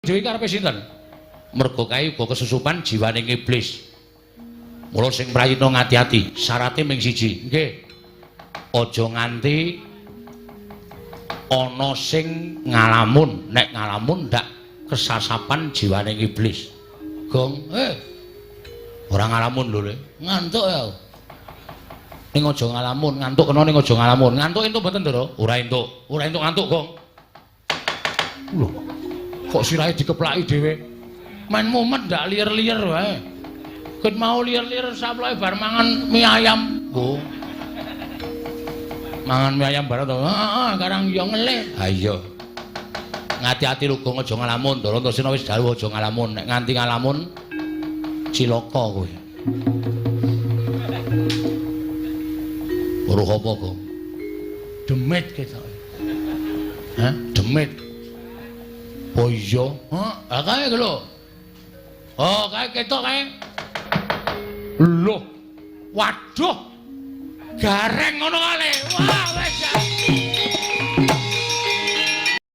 Dhewe karepe sinten? Mergo kae uga kesusupan jiwane iblis. Mula sing prayitna ngati-ati, syarate ming siji. Nggih. Aja nganti ana sing ngalamun, nek ngalamun ndak kesasapan jiwane iblis. Gong, ora ngalamun lho, Le. Ngantuk ya. Ning aja ngalamun, ngantuk kena ning aja ngalamun. Ngantuk entuk mboten, Ndara? Ora entuk. Ora entuk ngantuk, Gong. Lho. Kok sirahe dikeplaki dhewe? Main mumet ndak liyer-liyer wae. Ket mau liyer-liyer saploke bar mangan mie ayam. Oh. Mangan mie ayam bareng to. Heeh, karang yo ngelih. Ha iya. Ngati-ati lho, Gong, aja ngalamun. Ndara Antasena wis dawuh aja ngalamun. Nek nganti ngalamun cilaka kowe. Weruh apa, Gong? Demit ketoke. Hah? Demit. Oh iya. Hah, kae lho. Oh, kae ketok kae. Loh. Waduh. Gareng ngono kale. Wah,